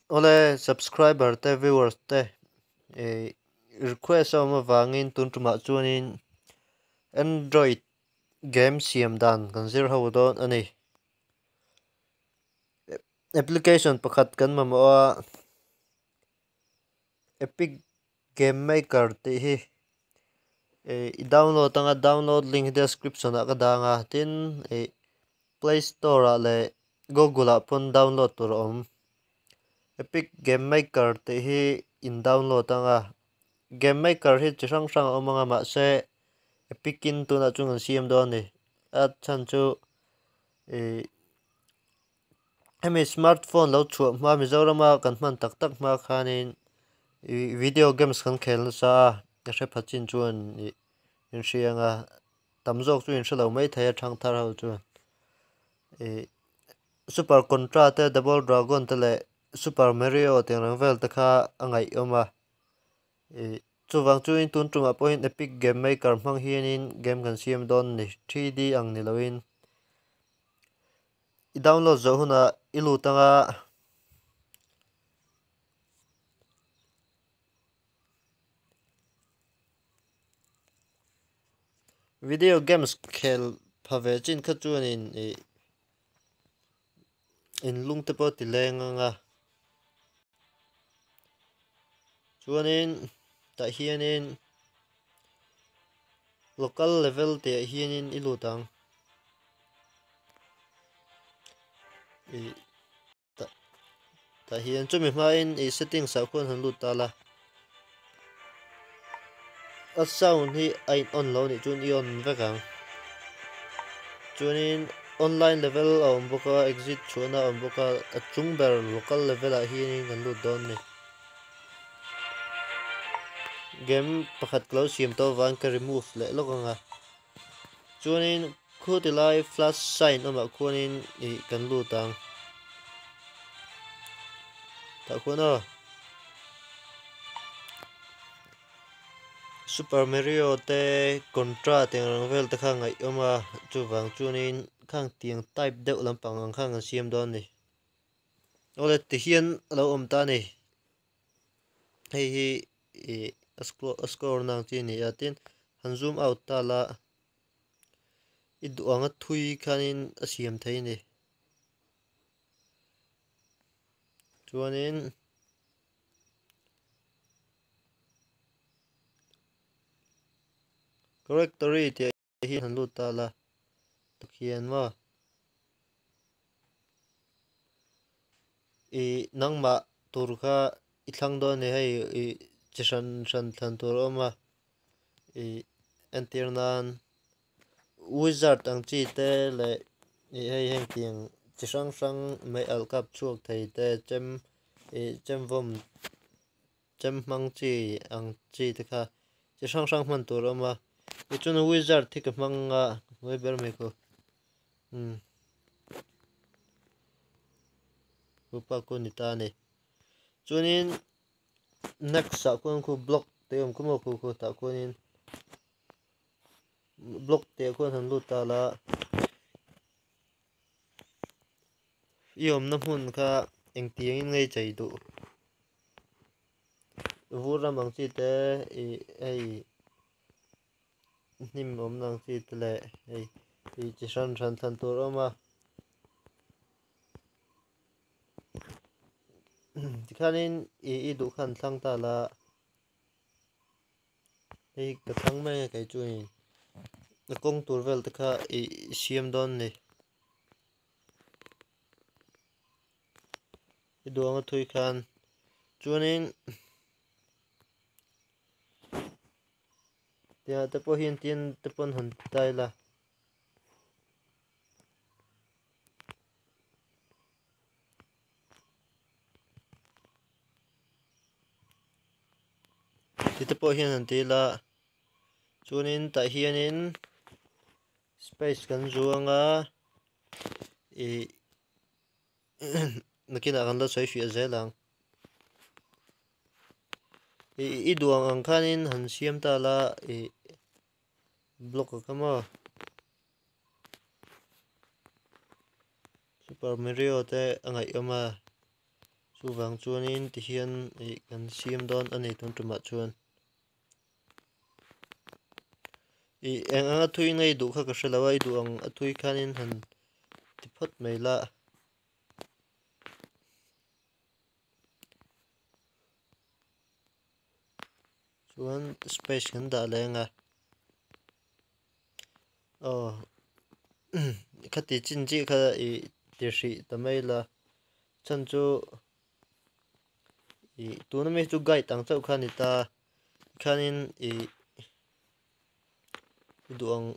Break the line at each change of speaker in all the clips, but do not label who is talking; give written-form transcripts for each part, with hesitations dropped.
Awle subscriber te viewers te ih request a awm avangin tun tumah chuanin android game siam dan kan zir ho dawn a ni. Application pakhat kan mamawh a epic game maker tih hi ih i download anga download link hi description ah ka dang a tin ih play store ah leh google ah pawn download tur a awm. Epic game maker tih hi in download anga game maker hi chi hrang hrang a awm anga mahse epic in tunah chuan kan siam dawn a ni a chhan chu ih hemi smartphone lo chhuah hma Mizorama kan hman tak tak hma khanin ih video games kan khel nasa a ka hre pha chin chuan ih in hria anga tam zawk chu in hre lo maithei a thang thar ho chuan ih super contra te double dragon te leh super mario tih ang reng vel te kha a ngaihawm a ih chuvang chuin tun tumah pawhin epic game maker hmang hianin game kan siam dawn a ni 3D ang ni loin i download zawh hunah i lut anga video games khel pha ve chin kha chuanin ih in lung te pawh ti leng anga chuanin tah hianin local level tih ah hianin i lut ang ih tah tah hian chumi hmain ih settings ah khuan han lut ta la a sound hi a in on lo anih chuan i on vek ang chuanin online level a awm bawk a exit chhuahna a awm bawk a a chung ber local level ah hianin kan lut dawn a ni game pakhat ka lo siam tawh avangin ka remove leh lawk ang a chuanin khu ti lai flash sign awmah khuanin ih kan lut ang tah khuan aw super mario te contra tih ang reng vel te kha ngaihawm a chuvang chuanin khang tiang type deuh lampang ang khan kan siam dawn a ni awle tihian a lo awm ta a ni hei hi ih a score na ang chi a ni a tin han zoom out ta la i duh anga thui khanin a siam thei a ni chuanin correctory tih ah hian han lut ta la tikhian maw ih nangmah tur kha i thlang dawn a ni hei ih chi hran hran thlan tur a awm a ih entir nan wizard ang chi te leh ih hei heng tiang chi hrang hrang mei alh kap chhuak thei te chem ih chem vawm chem hmang chi ang chi te kha chi hrang hrang hman tur a awm a tichuan wizard hi ka hmang a hnuai ber mai khu umm upa khu a ni ta a ni chuanin next ah khuan khu block te awm khu maw khu khu tah khuanin block te ah khuan han lut ta la i awmna hmun kha engtiangin ngei chei duh vur ram ang chi te ih hei hnim awmna ang chi te leh hei ih chi hran hran thlan tur a awm a. Tikhanin ih i duh khan thlang ta la hei ka thlang mai a kei chuanin a kawng tur vel te kha ih siam dawn a ni i duh anga thui khan chuanin tiang ah te pawh hian tin te pawn han ti ta ila. Tite pawh hian han ti ila chuanin tah hianin space kan zuang a ih nakinah kan la sawi fiah zel ang ih i duh ang ang khanin han siam ta la ih block a kha maw. Super Mario te a ngaihawm a. Chuvang chuanin tihian ih kan siam dawn a ni tun tumah chuan. Ih eng anga thui ngei duh kha ka hre lo a, i duh ang a thui khanin han ti phawt mai la. Chuan space kan dah leh anga aw khati chin chiah kha ih ti hrih ta mai la chhan chu ih tuna mi chu guide ang chauh kha a ni ta tikhanin ih duh ang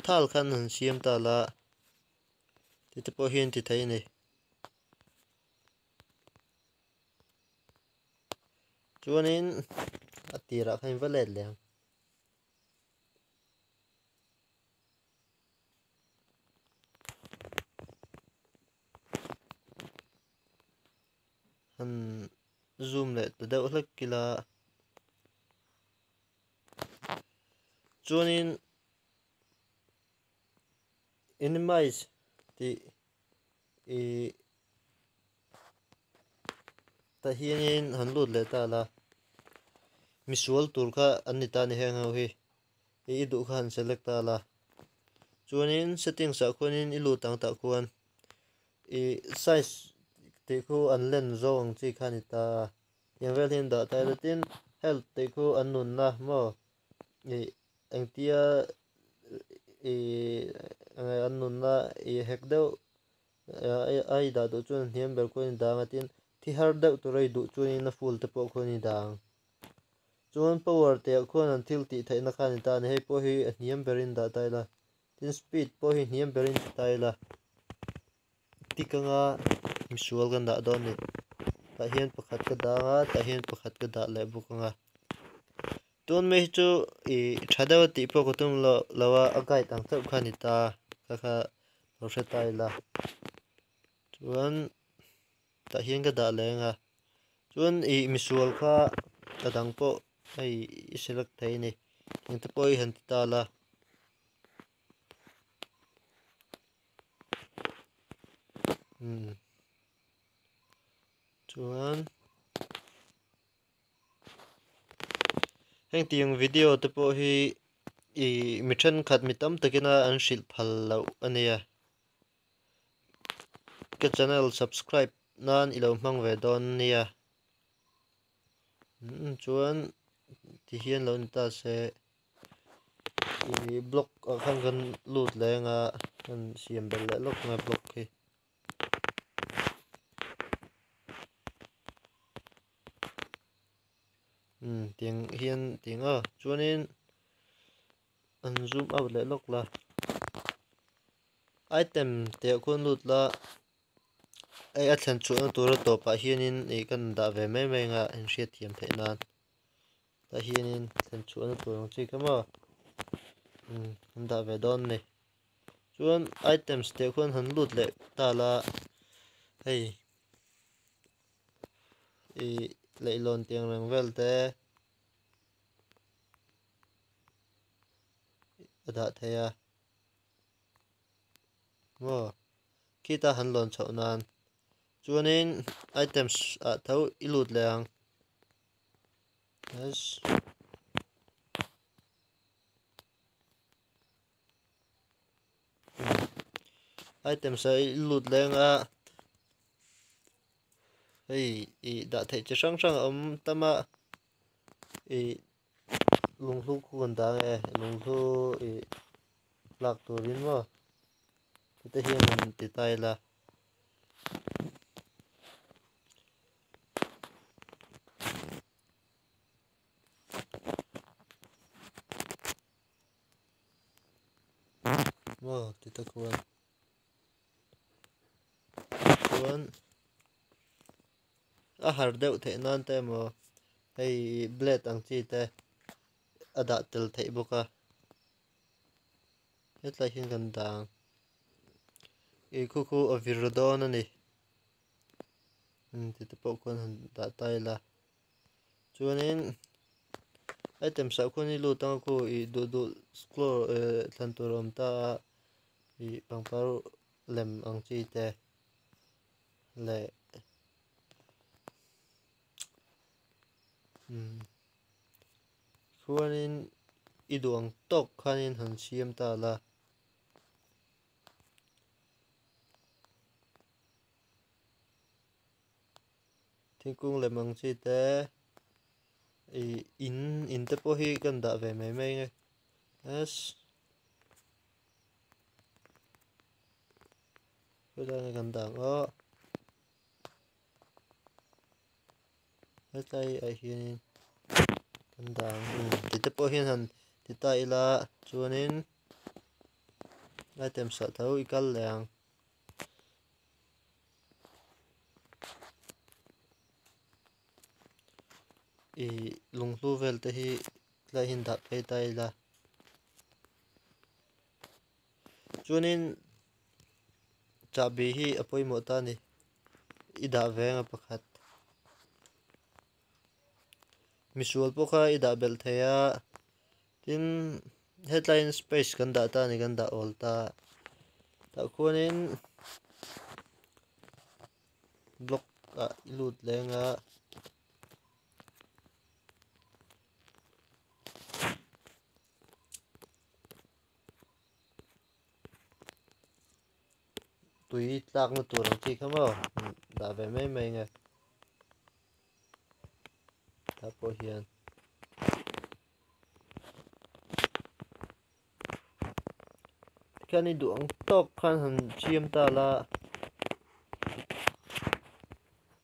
thal khan han siam ta la ti te pawh hian ti thei a ni. Chuanin a tirah khan in va let leh ang. Han zoom leh ta deuh hlek ila. Chuanin Enemies tih ih tah hianin han lut leh ta la misual tur kha an ni ta a ni heng ho hi ih i duh kha han select ta la chuanin settings ah khuanin i lut ang tah khuan ih size tih khu an len zawng ang chi kha a ni ta a tiang vel hi an dah ta ila tin health tih khu an nunna maw ih engtia ih an nunna ih hek deuh a i dah duh chuan hniam ber khuan i dang a tin thi har deuh tura i duh chuanin a full te pawh khuan i dang chuan power tih ah khuan an thil tih theihna kha a ni ta a ni hei pawh hi a hniam berin dah ta ila tin speed pawh hi hniam berin ti ta ila tik anga misual kan dah dawn a ni tah hian pakhat ka dang a tah hian pakhat ka dah leh bawk anga tun mai hi chu ih tha deuh a tih pawh ka tum loh lo a a guide ang chauh kha a ni ta kha kha lo hre ta ila chuan tah hian ka dah leh anga chuan ih misual kha a dang pawh hei i select thei a ni engte pawh i han ti ta la. Umm chuan hengtiang video te pawh hi ih mi thenkhat mi tam takin a an hrilh phal loh a nia ka channel subscribe nan i lo hmang ve dawn nia umm chuan ti hian lo ni ta se. Ih block ah khan kan lut leh anga kan siam belh leh lawk anga block hi. Umm tiang hian tiang a chuanin an zoom out leh lawk la item tih ah khuan lut la hei a thlen chhuahna tura tawpah hianin ih kan dah ve mai mai anga inhriatthiam theih nan. Tah hianin thlen chhuahna tur ang chi kha maw umm an dah ve dawn a ni chuan items tih ah khuan han lut leh ta la hei ih leihlawn tih ang reng vel te a dah thei a maw khita han lawn chhoh nan chuanin items ah tho i lut leh ang. Yes. Items a i lut leng a hei i dah theih chi hrang hrang a awm tam a i lunghlu khu kan dah ang e lunghlu i lak turin maw heti hian han ti ta ila. Maw ti ta khuan chuan a har deuh theih nan te emaw hei blade ang chi te a dah tel theih bawk a hetlai hian kan dah ang ih khu khu a vir dawn a ni. Ti te pawh khuan han dah ta ila chuanin items ah khuan i lut ang a khu ih duh duh scroll eh thlan tur a awm ta a ih pangpar lem ang chi te leh. Umm chuanin i duh ang tawk khanin han siam ta la. Thingkung lem ang chi te ih in in te pawh hi kan dah ve mai mai ang e s khawilai nge kan dah ang aw hetlai ah hianin kan dah ang ti te pawh hian han ti ta ila chuanin item sah tho i kal leh ang. Ih lunghlu vel te hi tlai hian dah phei ta ila chuanin chahbi hi a pawimawh ta a ni i dah ve anga pakhat misual pawh kha i dah belh thei a tin hetlaiin space kan dah ta a ni kan dah awl ta tah khuanin block ah i lut leng a. Tui tlakna tur ang chi kha maw dah ve mai mai nge tah pawh hian tikhian i duh ang tawk khan han siam ta la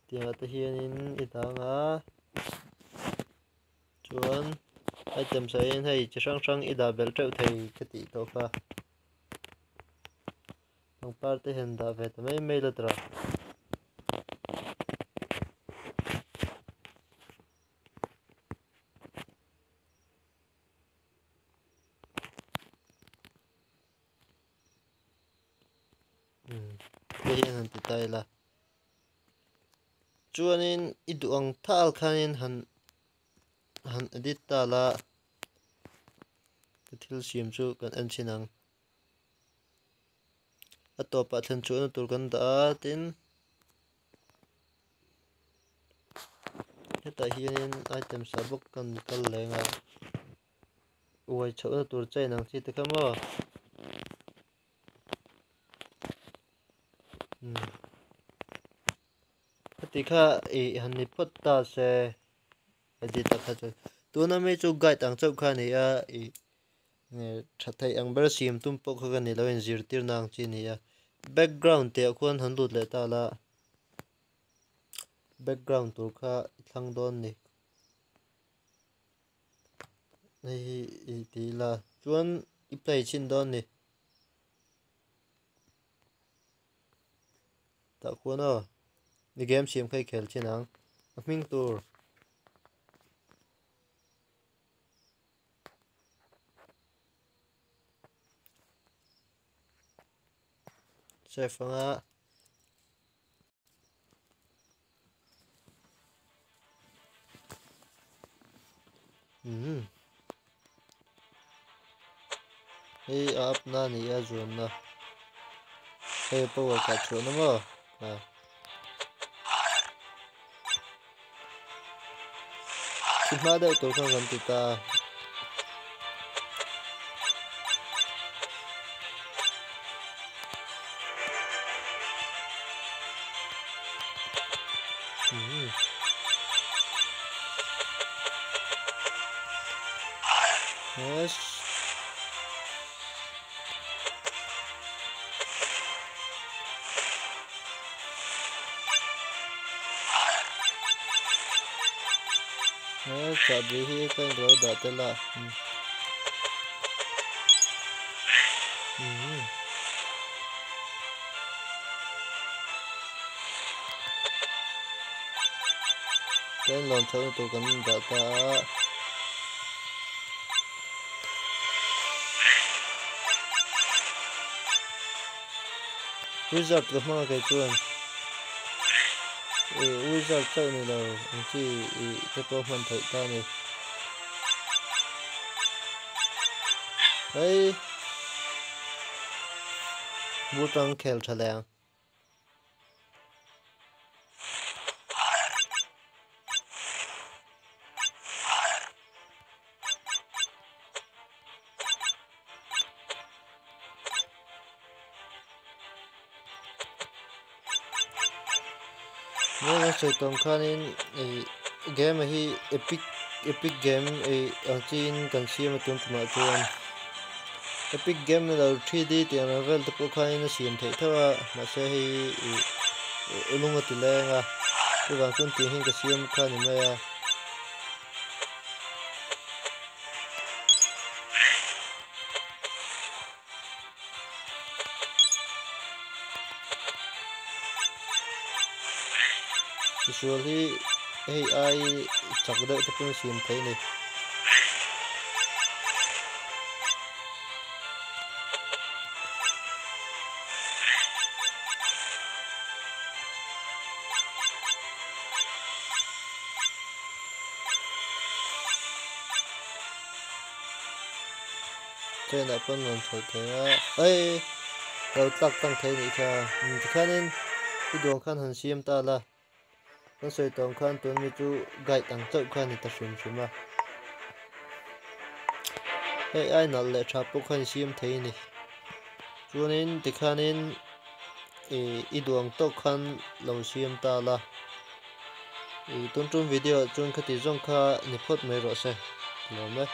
tiangah te hianin i dang a. Chuan items ah hian hei chi hrang hrang i dah belh teuh thei ka tih tawh kha. Pangpar te hian dah ve ta mai mai la tawrh a. Hei hian han ti ta ila. Chuanin i duh ang thal khanin han han edit ta la ka thil siam chu kan en thin ang. A tawpah thlen chhuahna tur kan dah a tin hetah hianin items ah bawk kan kal leng a uai chhohna tur chain ang chi te kha maw. Heti kha ih han ni phawt ta se edit a kha chuan tuna mi chu guide ang chauh kha a ni a ih tha theih ang ber siam tum pawh kha ka ni lo inzirtir na ang chi a ni a background tih ah khuan han lut leh ta la background tur kha i thlang dawn a ni hei hi ih ti ila chuan i play chhin dawn a ni. Tah khuan aw i game siam kha i khel thin ang a hming tur. Save anga. Hei a up na a ni a zuanna hei power kah chhuahna maw a thi hma deuh tur khan kan ti ta a. Yes. He chahbi hi ka in lo dah tel a. Chuan lawn chhohna tur kan dah ta a. Wizard ka hmang a kei chuan ih wizard chauh ni lo ang chi ih te pawh hman theih ta a ni. Hei bul tang khel tha leh ang. Hmel a sawi tawng khanin ih game a hi epic epic game ih ang chiin kan siam a tun tumah chuan epic game ni lo 3D tih ang vel te pawh khanin a siam theih tho a mahse hei ih lung a ti leng a chuvang chuan tih hian ka siam kha a ni mai a. Misual hi hei ai chak deuh te pawh a siam thei a ni. Train ah pawn rawn chho thei a ei lo tlak tlang thei anih kha tikhianin i duang khan han siam ta la kan sawi tawh ang khan tun mi chu guide ang chauh kha a ni ta hrim hrim a hei ai nalh leh tha pawh khan i siam thei a ni chuanin tikhianin ih i duang tawk khan lo siam ta la ih tun tum video ah chuan khati zawng kha ni phawt mai rawh se lawm e.